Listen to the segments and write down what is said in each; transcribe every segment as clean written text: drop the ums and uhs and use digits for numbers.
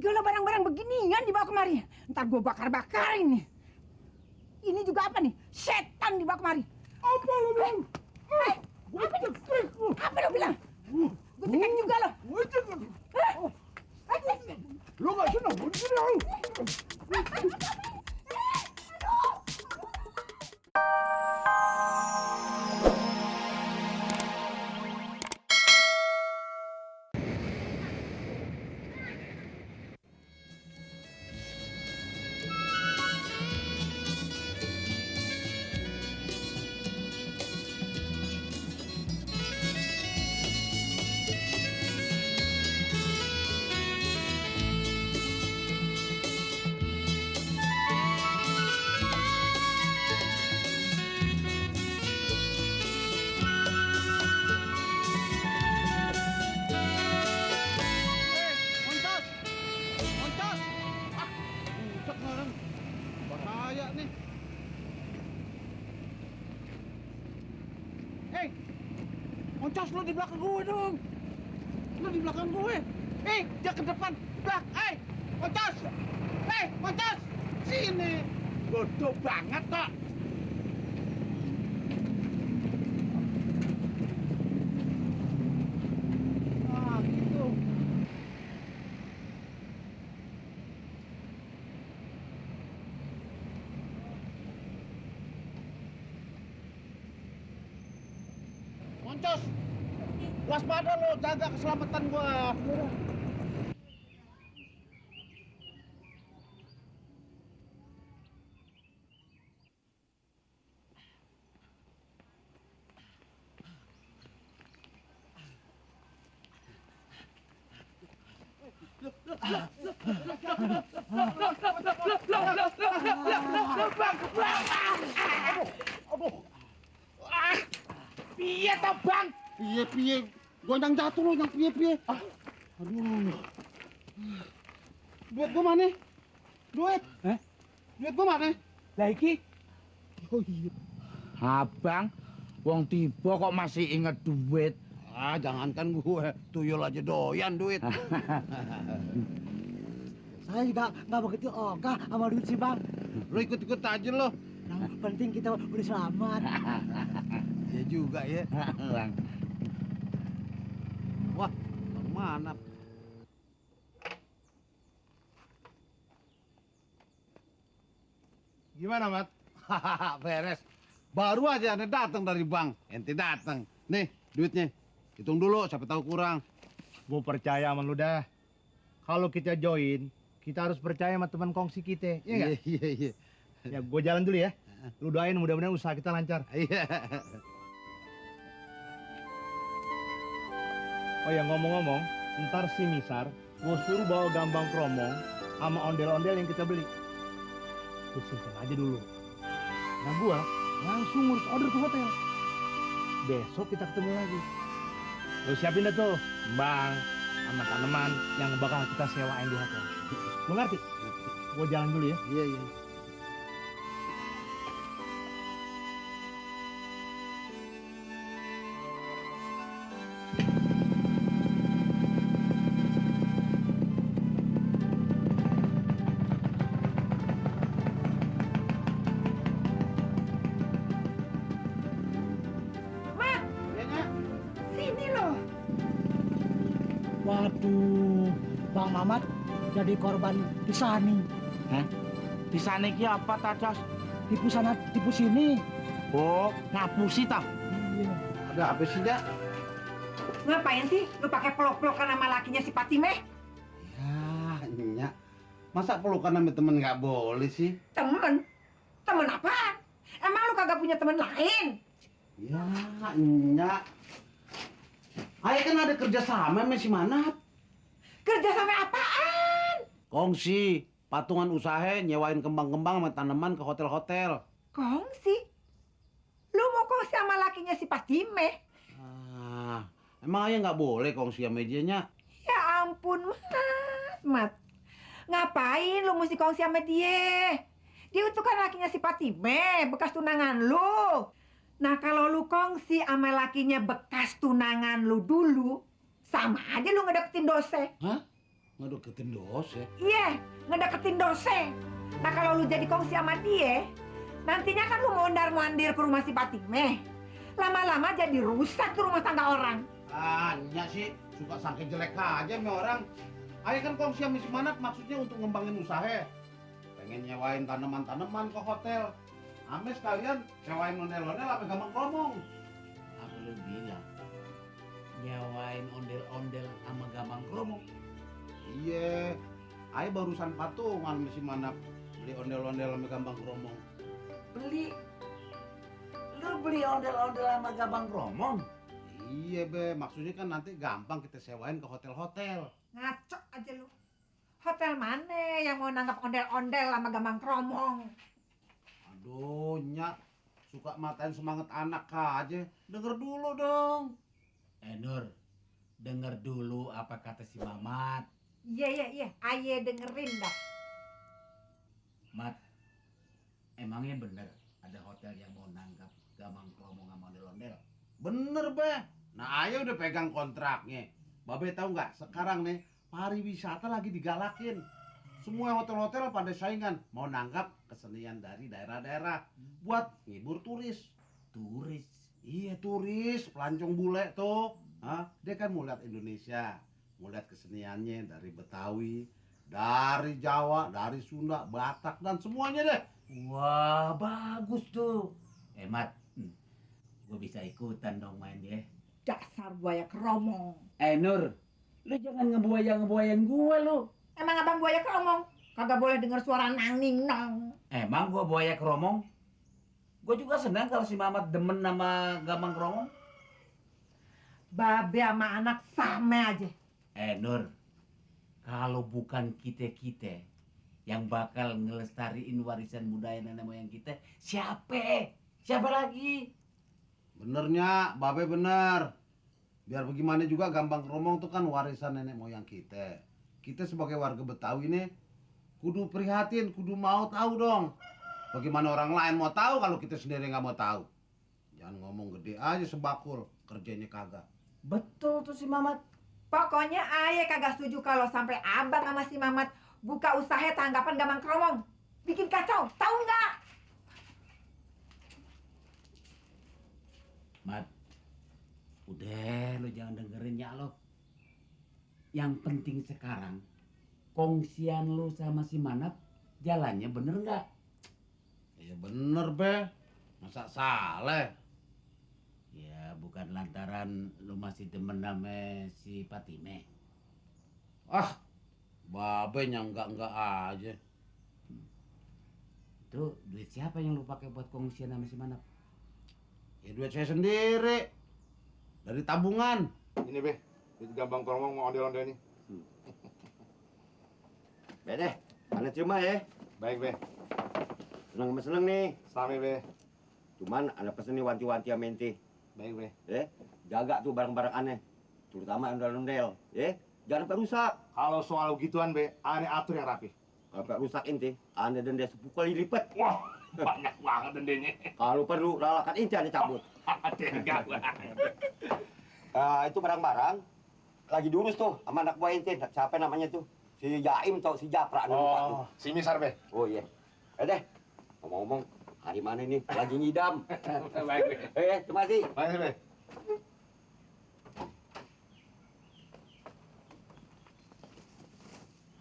Segala barang-barang beginian dibawa kemari. Ntar gue bakar-bakarin nih. Ini juga apa nih? Setan dibawa kemari. Apa lu bilang? Apa lu bilang? Gue cekek juga lo. Lu gak senang begini lu. Moncos, lu di belakang gue dong. Lu di belakang gue. Dia ke depan. Moncos. Moncos. Sini. Bodoh banget, kok. Gitu. Moncos. Waspada lo, jaga keselamatan gua. Piye toh, Bang? Piye. Gua yang jatuh lo, yang piye. Aduh. Duit gua mana? Duit gua mana? Lah iki. Oh iya. Abang, wong tiba kok masih inget duit. Jangankan gue, tuyul aja doyan duit. Saya juga nggak begitu ogah sama duit sih, Bang. Lo ikut-ikut aja lo. Yang penting kita udah selamat. Ya juga ya. Bang. Wah, mana? Gimana, Mat? Beres. Baru aja ane datang dari bank. Ente datang. Nih, duitnya. Hitung dulu, siapa tahu kurang. Gue percaya sama lu dah. Kalau kita join, kita harus percaya sama teman kongsi kita. Iya nggak? Iya. Ya, gue jalan dulu ya. Lu doain mudah-mudahan usaha kita lancar. Iya. Oh ya, ngomong-ngomong, ntar si Misar, gue suruh bawa gambang kromong sama ondel-ondel yang kita beli. Lu simpen aja dulu. Nah, gue langsung ngurus order ke hotel. Besok kita ketemu lagi. Lu siapin dah tuh, bang, sama tanaman yang bakal kita sewain di hotel. Lu ngerti? Gue jalan dulu ya. Iya. Waduh, Bang Mamat jadi korban Tisani. Hah? Disana iki apa, Tacos? Tipu sana, tipu sini. Oh, ngapusi tah? Iya. Ada apa sih, Dak? Ngapain sih lu pakai peluk-pelukan sama lakinya si Patime? Ya, Nyak. Masa pelukan sama temen nggak boleh sih? Temen? Temen apaan? Emang lu kagak punya temen lain? Ya, Nyak. Ayah kan ada kerja sama si Manap. Kerja sama apaan? Kongsi, patungan usaha nyewain kembang-kembang sama tanaman ke hotel-hotel. Kongsi? Lu mau kongsi sama lakinya si Patime? Emang ayah nggak boleh kongsi sama dia, Nyak? Ya ampun, Mat. Ngapain lu mesti kongsi sama dia? Dia itu kan lakinya si Patime, bekas tunangan lu. Nah, kalau lu kongsi sama lakinya bekas tunangan lu dulu, sama aja lu ngedapetin dosa. Hah? Ngedeketin dosa. Iya, ngedeketin dose. Nah kalau lu jadi kongsi sama dia, nantinya kan lu mondar-mandir ke rumah si Patime. Lama-lama jadi rusak tuh rumah tangga orang. Nya sih suka saking jelek aja nih orang. Ayo kan kongsi sama si Manap maksudnya untuk ngembangin usaha. Pengen nyewain tanaman-tanaman ke hotel. Ame sekalian nyewain ondel-ondel apa gampang ngomong. Apa lu bilang nyawain ondel-ondel sama Gambang Kromong? Iya, ayo barusan patungan sama si Manap beli ondel-ondel sama gampang ngomong. Beli? Lu beli ondel-ondel sama Gambang Kromong? Iya be, maksudnya kan nanti gampang kita sewain ke hotel-hotel. Ngaco aja lu. Hotel mana yang mau nanggap ondel-ondel sama Gambang Kromong? Aduh, Nyak, suka matain semangat anak aja. Denger dulu dong. Nur, denger dulu apa kata si Mamat. Iya. Aye dengerin dah. Mat, emangnya bener ada hotel yang mau nanggap Gambang Kromong sama ondel-ondel? Bener be. Nah, ayo udah pegang kontraknya. Babe tahu nggak? Sekarang nih pariwisata lagi digalakin. Semua hotel-hotel pada saingan mau nanggap kesenian dari daerah-daerah buat ngibur turis. Turis? Iya turis, pelancong bule tuh. Hah? Dia kan mau lihat Indonesia, mau lihat keseniannya dari Betawi, dari Jawa, dari Sunda, Batak dan semuanya deh. Wah, bagus tuh. Mat, gue bisa ikutan dong main ya. Dasar buaya Kromong. Nur, lu jangan ngebuayain gue lu. Emang abang buaya Kromong? Kagak boleh denger suara nang-ning nong. Emang gue buaya Kromong? Gue juga senang kalau si Mamat demen sama Gambang Kromong. Babe sama anak sama aja. Nur, kalau bukan kita-kita yang bakal ngelestariin warisan budaya nenek moyang kita, siapa? Siapa lagi? Benernya, Babe bener. Biar bagaimana juga Gambang Kromong tuh kan warisan nenek moyang kita. Kita sebagai warga Betawi nih kudu prihatin, kudu mau tahu dong. Bagaimana orang lain mau tahu kalau kita sendiri nggak mau tahu. Jangan ngomong gede aja sebakul, kerjanya kagak. Betul tuh si Mamat. Pokoknya aye kagak setuju kalau sampai abang sama si Mamat buka usaha tanggapan Gambang Kromong. Bikin kacau, tahu nggak? Mat, udah lu jangan dengerin ya lo. Yang penting sekarang kongsian lu sama si Manap jalannya bener nggak? Ya bener be, masa salah? Ya bukan lantaran lu masih demen sama si Patime. Ah, Babe yang enggak aja. Itu duit siapa yang lu pakai buat kongsian sama si Manap? Ya duit saya sendiri. Dari tabungan. Ini be, duit Gambang Kromong mau ondel-ondel nih. Be deh, mana cuma ya? Baik be, Seneng nih. selamat be. Cuman ada pesen nih wanti-wanti sama ente. Baik be. Jaga tuh barang-barang aneh. Terutama ondel-ondel, Jangan sampai rusak. Kalau soal gituan be, aneh atur yang rapi. Kalau sampai rusak ente, ane denda 10 kali lipat. Wah, banyak banget dendenya. Kalau perlu lalakan ente ane cabut. Tega banget. Itu barang-barang lagi diurus tuh sama anak buah ente. Siapa namanya tuh? Si Jaim atau si Japra lupa tuh. Oh, si Misar be. Oh iya. Deh, ngomong-ngomong, hari mana ini? Lagi ngidam. Baik be. Terima kasih. Baik be.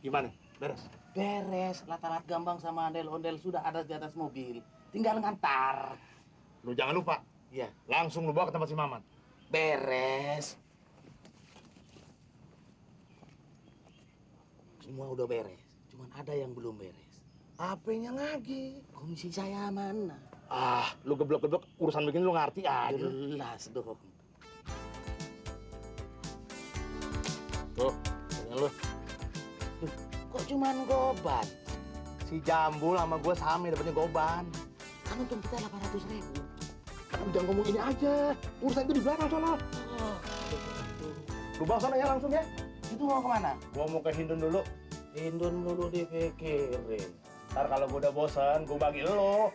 Gimana? Beres? Beres, lalat Gambang sama ondel-ondel sudah ada di atas mobil. Tinggal ngantar. Lu jangan lupa. Iya. Langsung lu bawa ke tempat si Mamat. Beres. Semua udah beres. Cuman ada yang belum beres. Apanya lagi? Komisi saya mana? Ah, lu geblok-geblok urusan begini lu ngerti aja. Jelas dong. Tuh, dengan lu. Kok cuman goban? Si Jambul sama gue sama dapetnya goban. Kan untung kita 800.000. Jangan ngomong ini aja. Urusan itu di belakang sono. Lu bawa sana ya langsung ya. Itu mau kemana? Gua mau ke Hindun dulu. Hindun dulu dipikirin. Ntar kalau gua udah bosan, gua bagi lo.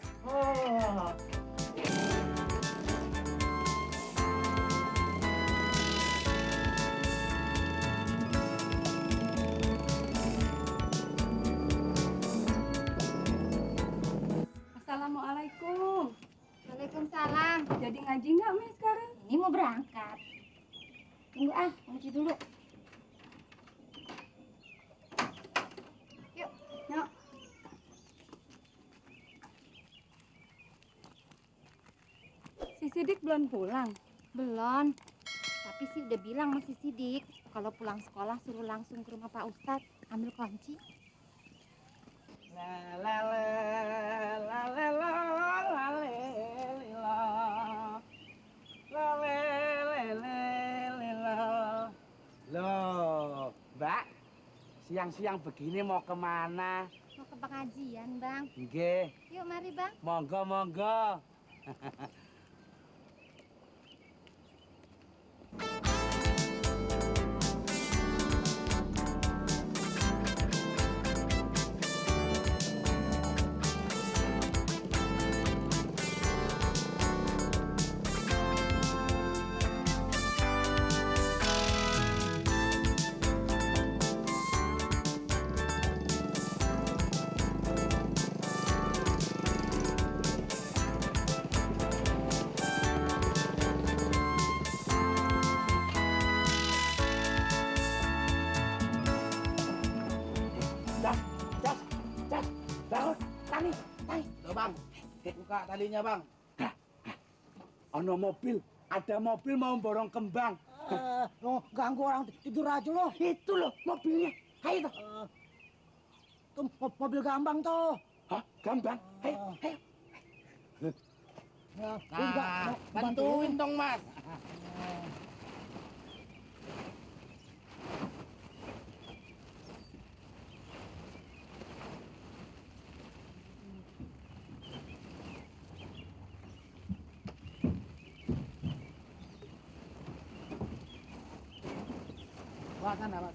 Assalamualaikum. Waalaikumsalam. Jadi ngaji nggak, Mi, sekarang? Ini mau berangkat. Tunggu ngaji dulu. Yuk. Yuk. Si Sidik belum pulang? Belum. Tapi sih udah bilang sama si Sidik, kalau pulang sekolah suruh langsung ke rumah Pak Ustadz, ambil kunci. Loh, Mbak, siang-siang begini mau kemana? Mau ke pengajian, Bang. Nggih, Yuk, mari, Bang. monggo monggo. Buka talinya, Bang. Ono mobil, ada mobil mau borong kembang. Ganggu orang tidur aja lo. Itu loh mobilnya. Ayo tuh. Tuh mobil gambang tuh. Hah, kembang? Ayo, ayo. Nah, bantuin dong, Mas. Wah, sana, Mas.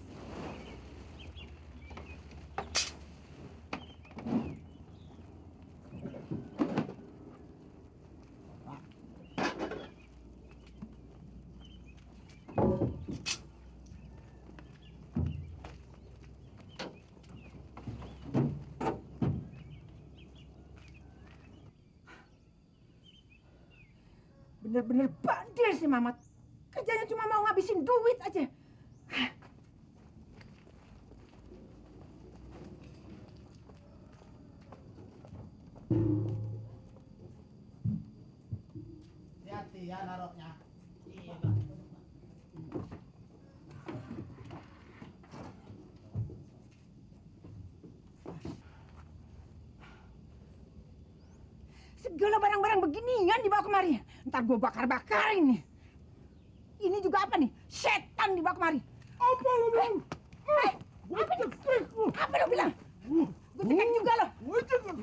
Bener-bener bandel si Mamat. Kerjanya cuma mau ngabisin duit aja. Hati-hati ya naroknya. Iya, Segala barang-barang beginian dibawa kemari. Ntar gue bakar-bakarin nih. Ini juga apa nih? Setan dibawa kemari. Apa lo bilang? Apa lu bilang? Gue cekek juga lo. Gue cekek.